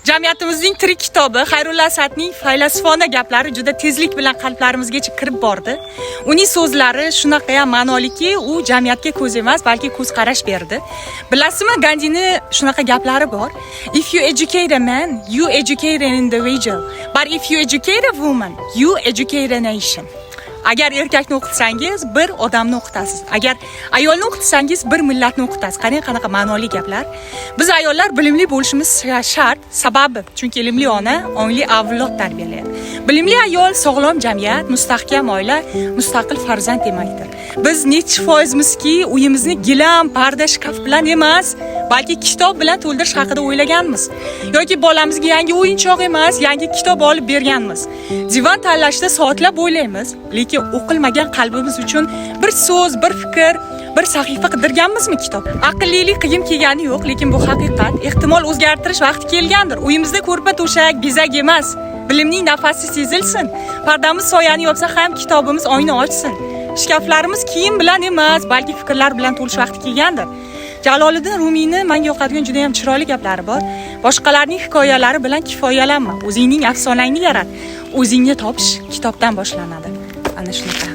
Jamiyatimizning tirik kitobi Xayrulla Asadning faylasufona gaplari juda tezlik bilan qalblarimizgacha kirib bordi. Uning so'zlari shunaqayam ma'noliki, u jamiyatga ko'z emas, balki ko'z qarash berdi. Bilasizmi, Gandini shunaqa gaplari bor: "If you educate a man, you educate an individual, but if you educate a woman, you educate a nation." Agar erkakni o'qitsangiz, bir odamni o'qitasiz. Agar ayolni o'qitsangiz, bir millatni o'qitasiz. Qarang, qanaqa ma'noli gaplar. Biz ayollar bilimli bo'lishimiz shart. Sababi, chunki ilmli ona ongli avlod tarbiyalaydi. Bilimli ayol sog'lom jamiyat, mustahkam oila, mustaqil farzand demakdir. Biz nechi foizmizki uyimizni gilam, parda, shkaf bilan emas, balki kitob bilan to'ldirish haqida o'ylaganmiz yoki bolamizga yangi o'yinchoq emas, yangi kitob olib berganmiz? Divan tanlashda soatlab o'ylaymiz, lekin o'qilmagan qalbimiz uchun bir so'z, bir fikr, bir sahifa qidirganmizmi kitob? Aqllilik qilgim kelgani yo'q, lekin bu haqiqat. Ehtimol, o'zgartirish vaqti kelgandir. Uyimizda ko'rpa to'shak bezak emas, bilimning nafasi sezilsin. Pardamiz soyani yopsa ham, kitobimiz ongni ochsin. Shkaflarimiz kiyim bilan emas, balki fikrlar bilan to'lish vaqti kelgandir. Jaloliddin Rumiyni menga yoqadigan juda ham chiroyli gaplari bor: "Boshqalarning hikoyalari bilan kifoyalanma, o'zingning afsonangni yarat. O'zingni topish kitobdan boshlanadi." Ana shunaqa.